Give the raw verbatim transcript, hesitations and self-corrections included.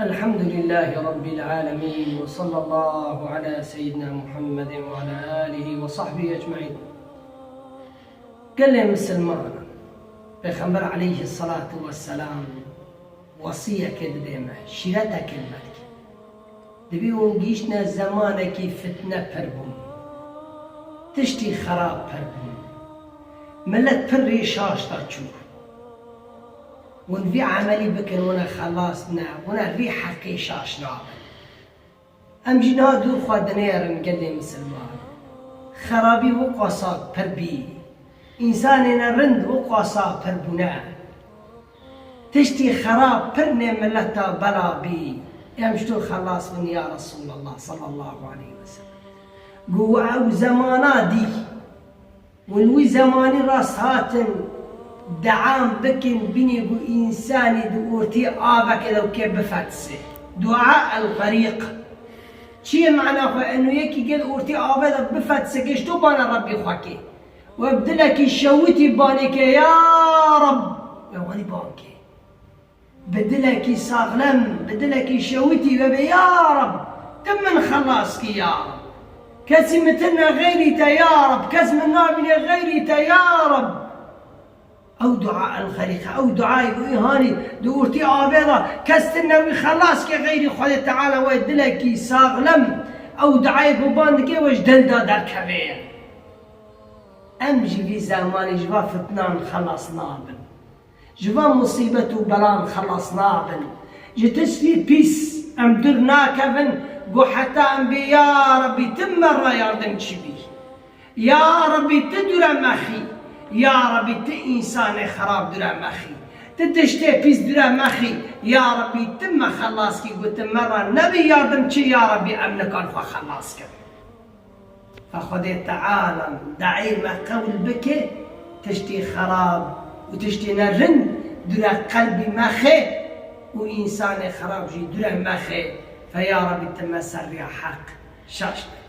الحمد لله رب العالمين، وصلى الله على سيدنا محمد وعلى آله وصحبه أجمعين. Gelê misilmanan, Pêxember aleyhisselatu vesselam wesiyekê didê me, şîretekê li me dike. Dibî hûn gihîştine zemanekî fitne pir bûn. Tiştî xerab pir bûn. Milet pir rê şaş da çû. Hûn vî emelî bikin, hûn e xelas ne, hûn e vî heqê şaş nabin. Em jî niha dûr xwe dinêrin gelê misilman. Xerabî wiqasa pir bî. Însanê ne rind wiqasa pir bûne. Tiştî xerab pir nê mileta bela bî. Em ji tu xelas bin ya Resulallah sallallahu aleyhi ve sellem. Gu ew zemana dî. Hûn wî zemanî rast hatin deam bikin, binê ku însanî di ortê avekê de wike bifetse. Dua el-xerîq. Çi ye mana xwe? Eno yekî gel ortê avê de bifetse, ke ji to bana Rebbî xwe ke. We bi dilekî şewitî banê ke, ya Reb. We wanî ban ke. Bi dilekî saxlem, bi dilekî şewitî ve bê, ya Reb, tu min xelas kî ya Reb. Kesî min tune xeyrî te ya Reb, kes min nabîne xeyrî te ya Reb. Ew dua el-xerîq, ew duayê ku îhanî di ortê avê de kes tune wî xelas ke xeyrî Xwedê Teala we dilekî saxlem, ew duayê ku ban dike we ji dil de derkeve. Em jî vî zemanî ji va fitnan xelas nabin. Ji van musîbet û belan xelas nabin. Ji tiştî pîs em dûr nakevin, ku heta em bê, ya Rebbî, tu me re yardimçî bî. Ya Rebbî, tu dûre me xî. Ya Rebbî, tu însanê xerab dûre me xî. Tu tiştê pîs dûre me xî. Ya Rebbî, tu me xelas kî, ku tu me re nebî yardimçî, ya Rebbî, em nikan xwe xelas kirin. Fe Xwedê Teala daî me qewl bike, tiştî xerab û tiştî ne rind dûre qelbî me xê û însanê xerab jî dûre me xê. Fe ya Rebbî, tu me ser rêya heq şaş bike.